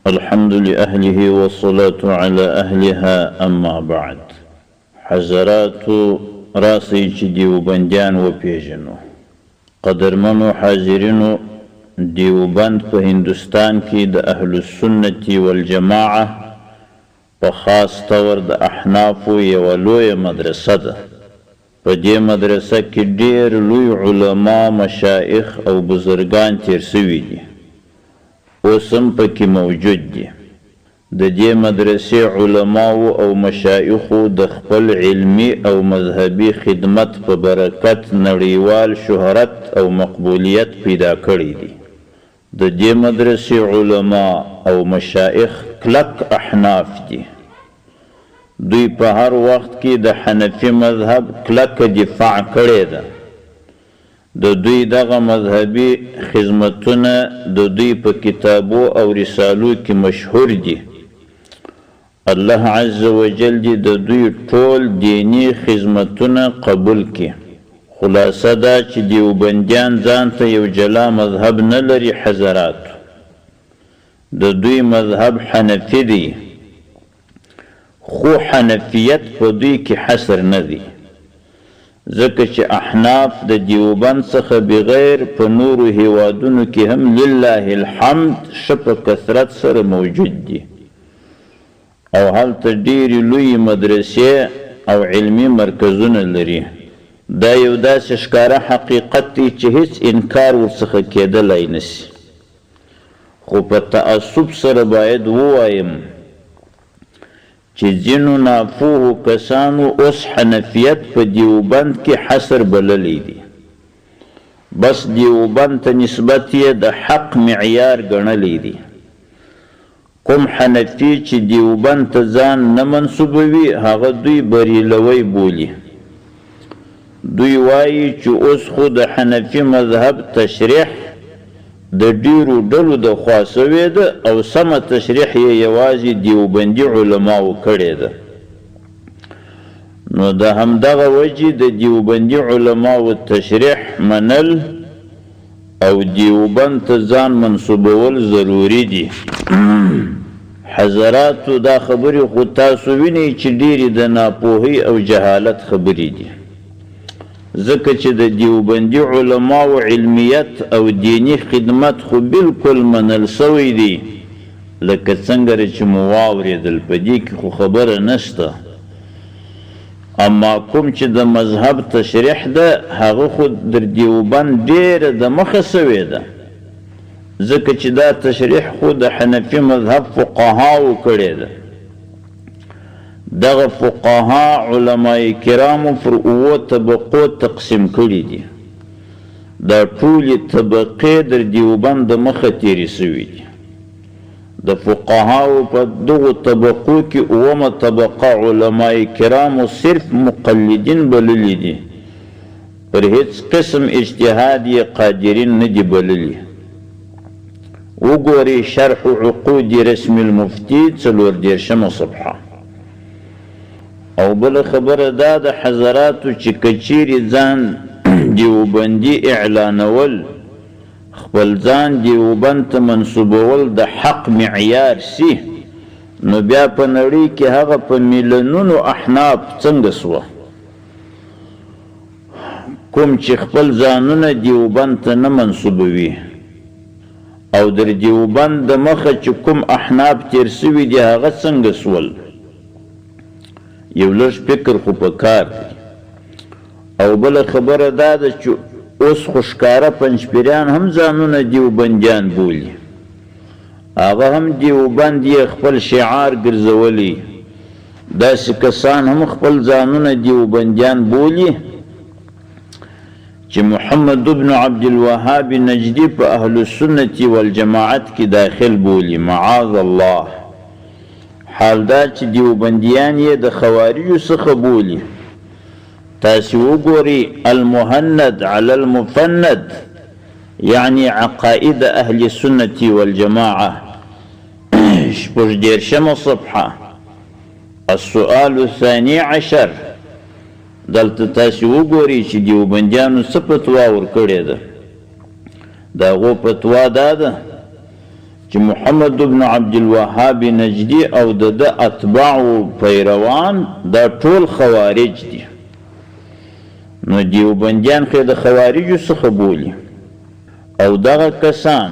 الحمد لأهله والصلاة على أهلها أما بعد حضراتو راسئ چې دیوبندیان وپیژنو. قدرمنو حاضرینو دیوبند په هندوستان کې د اهل السنة والجماعة په خاص طور د احنافو یوه لویه مدرسه ده. په دې مدرسه کې ډېر لوی علما، مشائخ او بزرګان تېر شوي دي، اوس هم په کې موجود دي. د دې مدرسې علماوو او مشائخو د خپل علمي او مذهبي خدمت په برکت نړیوال شهرت او مقبولیت پیدا کړی دی. د دې مدرسې علما او مشائخ کلک احناف دي. دوی په هر وخت کې د حنفي مذهب کلکه دفاع کړې ده. د دوی دغه مذهبي خدمتونه د دوی په کتابو او رسالو کې مشهور دي. الله عز وجل دې د دوی ټول دیني خدمتونه قبول کړي. خلاصه دا چې دیوبندیان ځان ته یو جلا مذهب نه لري حضراتو! د دوی مذهب حنفي دی. خو حنفیت په دوی کې حصر نه دی، ځکه چې احناف د دیوبند څخه بغیر په نورو هیوادونو کې هم لله الحمد ښه په کثرت سره موجود دي او هلته ډیرې لویې مدرسې او علمي مرکزونه لري. دا یو داسې ښکاره حقیقت دی چې هیڅ انکار ورڅخه کیدلای نه شي. خو په تأسف سره باید ووایم چې ځینو ناپوهو کسانو اوس حنفیت په دیوبند کې حصر بللی دی. بس دیوبند ته نسبت یې د حق معیار ګڼلی دی. کوم حنفي چې دیوبند ته ځان نه منسوبوي هغه دوی بریلوی بولي. دوی وايي چې اوس خو د حنفي مذهب تشریح د ډیرو ډلو د خوا سوې ده او سمه تشریح یې یوازې دیوبندي علماوو کړې ده نو د همدغه وجې د دیوبندي علماوو تشریح منل او دیوبند ته ځان منسوبول ضروري دي. حضراتو دا خبرې خو تاسو وینئ چې ډېرې د ناپوهۍ او جهالت خبرې دي، ځکه چې د دیوبندي علماوو علمیت او دیني خدمت خو بالکل منل شوی دی، لکه څنګه چې مو واورېدل په دې کې خو خبره نشته. اما کوم چې د مذهب تشریح ده هغه خو در دیوبند ډیره د مخه شوې ده ځکه چې دا تشریح خو د حنفي مذهب فقهاوو کړې ده. دغه فقها علماء کرامو پر اوو طبقو تقسیم کړي دي. دا ټولې طبقې در دیوبند د مخه تیرې شوې دي. د فقهاوو په دغو طبقو کې اوومه طبقه علماء کرامو صرف مقلدین بللي دي، پر هیڅ قسم اجتهاد یې قادرین نه دي بللي. وګورئ شرح عقود رسم المفتي څلوردېرشمه صفحه. او بله خبره دا ده حضراتو چې که چیرې ځان دیوبندي اعلانول، خپل ځان دیوبند ته منسوبول د حق معیار سي نو بیا په نړۍ کې هغه په میلونونو احناف څنګه سوه کوم چې خپل ځانونه دیوبند ته نه منسوبوي او در دیوبند د مخه چې کوم احناف تیر سوي دي هغه څنګه سول؟ یو لږ فکر خو په کار دی. او بله خبره دا ده چې اوس خو ښکاره پنجپیریان هم ځانونه دیوبندیان بولي. هغه هم دیوبند یې خپل شعار ګرځولی. داسې کسان هم خپل ځانونه دیوبندیان بولي چې محمد بن عبدالوهاب نجدي په اهل السنة والجماعت کې داخل بولي. معاذ الله. حال دا چې دیوبندیان یې د خوارجو څخه بولي. تاسې وګورئ المهند علی المفند یعنی عقاید اهل السنة والجماعة شپږدېرشمه صفحه السؤال الثاني عشر دلته تاسې وګورئ چې دیوبندیانو څه فتوا ورکړې ده. د هغو فتوا دا ده. چې محمد بن عبدالوهاب نجدي او د ده اتباع او پیروان دا ټول خوارج دي. نو دیوبندیان خو یې د خوارجو څخه بولي او دغه کسان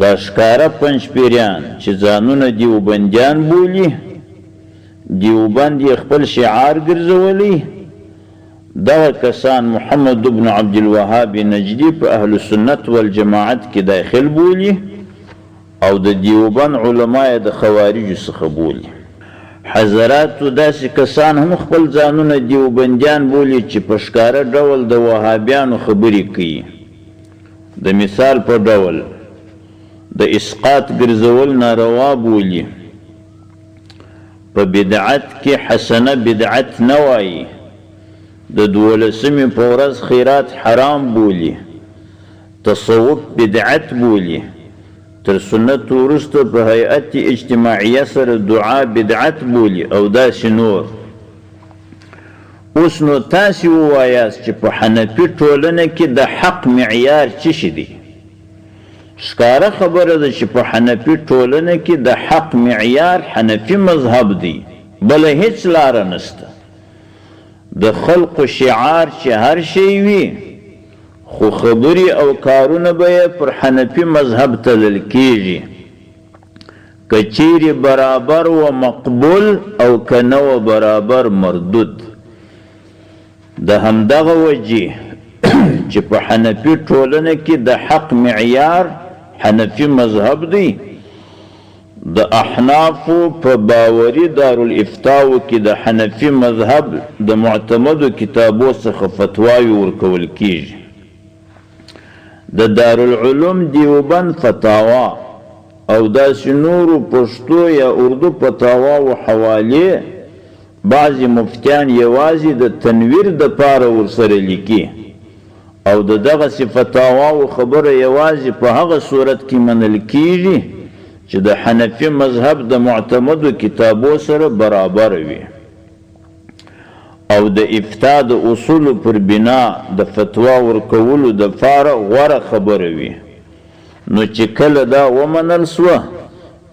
دا ښکاره پنجپیریان چې ځانونه دیوبندیان بولي، دیوبند یې خپل شعار ګرځولی، دغه کسان محمد بن عبدالوهاب نجدي په اهل سنت والجماعت کې داخل بولي او د دیوبند علما یې د خوارجو څخه بولي. حضراتو داسې کسان هم خپل ځانونه دیوبندیان بولي چې په ښکاره ډول د وهابیانو خبرې کوي. د مثال په ډول د اسقاط ګرځول ناروا بولي، په بدعت کې حسنه بدعت نه وايي، د دولسمې په ورځ خیرات حرام بولي، تصوف بدعت بولي، تر سنتو وروسته په هیئت اجتماعیه سره دعا بدعت بولي او داسې نور. اوس نو تاسې ووایاست چې په حنفي ټولنه کې د حق معیار څه شي دی؟ ښکاره خبره ده چې په حنفي ټولنه کې د حق معیار حنفي مذهب دی، بله هیڅ لاره نشته. د خلقو شعار چې هر شی وي، خو خبرې او کارونه به یې پر حنفي مذهب تلل کېږي. که چېرې برابر وه مقبول او که نه وه برابر مردود. د همدغه وجې چې په حنفي ټولنه کې د حق معیار حنفي مذهب دی، د احنافو په باوري دارالافتاوو کې د حنفي مذهب د معتمدو کتابو څخه فتواوې ورکول کېږي. د دارالعلوم دیوبند فتاوا او داسې نورو پښتو یا اردو فتاواوو حوالې بعضې مفتیان یوازې د تنویر دپاره ورسره لیکي او د دغسې فتاواوو خبره یوازې په هغه صورت کې منل کیږي چې د حنفي مذهب د معتمدو کتابو سره برابره وي او د افتاء د اصولو پر بنا د فتوا ورکولو دپاره غوره خبره وي. نو چې کله دا ومنل شوه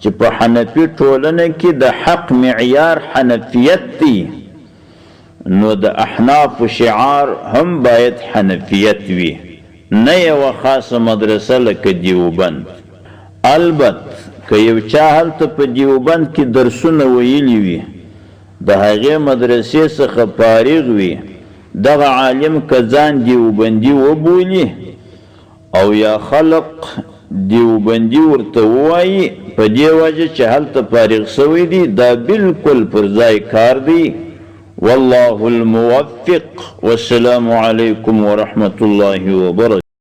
چې په حنفي ټولنه کې د حق معیار حنفیت دی، نو د احنافو شعار هم باید حنفیت وي، نه یوه خاصه مدرسه لکه دیوبند. البت که یو چا هلته په دیوبند کې درسونه ویلي وي، د هغې مدرسې څخه فارغ وي، دغه عالم که ځان دیوبندي وبولي او یا خلق دیوبندي ورته ووايي، په دې وجه چې هلته فارغ شوی دی، دا بالکل پر ځای کار دی، والله الموفق، والسلام علیکم ورحمة الله وبرکاته.